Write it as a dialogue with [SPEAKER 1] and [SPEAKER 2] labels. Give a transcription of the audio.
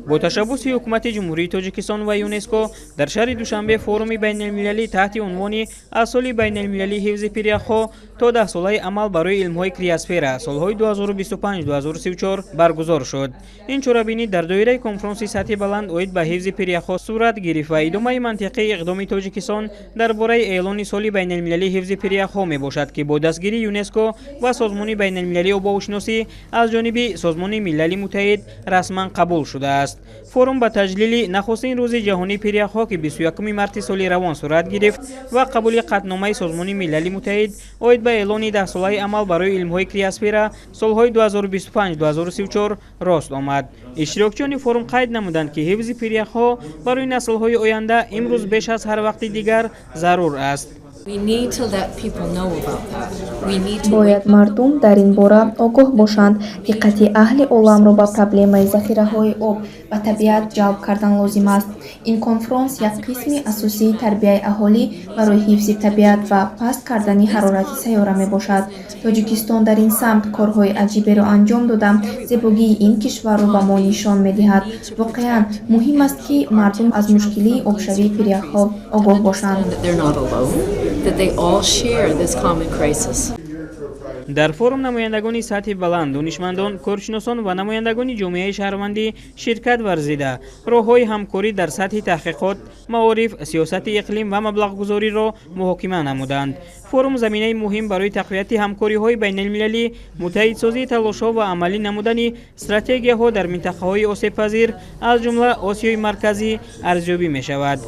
[SPEAKER 1] Бо ташаббуси Ҳукумати Ҷумҳурии Тоҷикистон ва ЮНЕСКО дар шаҳри Душанбе форуми байналмилалӣ таҳти унвони «Аз соли байналмилалии ҳифзи пиряхҳо то 10-солаи амал барои илмҳои криосфера, солҳои 2025-2034» баргузор шуд. Ин чорабинӣ дар доираи конфронси сатҳи баланд оид ба ҳифзи пиряхҳо сурат гирифт ва идомаи мантиқии иқдоми Тоҷикистон дар бораи эълони соли байналмилалии ҳифзи пиряхҳо мебошад, ки бо дастгирии ЮНЕСКО ва Созмони байналмилалии обҳавошиносӣ аз ҷониби Созмони Милали Муттаҳид расман қабул шудааст. Форум ба таҷлили нахустин рӯзи ҷаҳонии пиряхҳо, ки 21 марти соли равон сурат гирифт, ва қабули қатъномаи Созмони Милали Муттаҳид оид ба эълони 10-солаи амал барои илмҳои криосфера, солҳои 2025-2034 рост омад. Иштирокчиёни форум қайд намуданд, ки ҳифзи пиряхҳо барои наслҳои оянда имрӯз беш аз ҳар вақти дигар зарур аст.
[SPEAKER 2] Бояд мардум дар ин бора огоҳ бошанд. Диққати аҳли оламро ба проблемаи захираҳои об ва табиат ҷалб кардан лозим аст. Ин конфронс як қисми асосии тарбияи аҳолӣ барои ҳифзи табиат ва паст кардани ҳарорати сайёра мебошад. Тоҷикистон дар ин самт корҳои аҷиберо анҷом дода, зебогии ин кишварро ба мо нишон медиҳад. Воқеан, муҳим аст, ки мардум аз мушкилии обшавии пиряхҳо огоҳ бошанд.
[SPEAKER 3] That they all share this common crisis.
[SPEAKER 1] Дар форум намояндагони сатҳи баланд, донишмандон, коршиносон ва намояндагони ҷомеаи шаҳрвандӣ ширкат варзида, роҳҳои ҳамкорӣ дар сатҳи таҳқиқот, маориф, сиёсати иқлим ва маблағгузориро муҳокима намуданд. Форум заминаи муҳим барои тақвияти ҳамкориҳои байналмилалӣ, муттаҳидсозии талошҳо ва амалӣ намудани стратегияҳо дар минтақаҳои осебпазир, аз ҷумла Осиёи Марказӣ, арзёбӣ мешавад.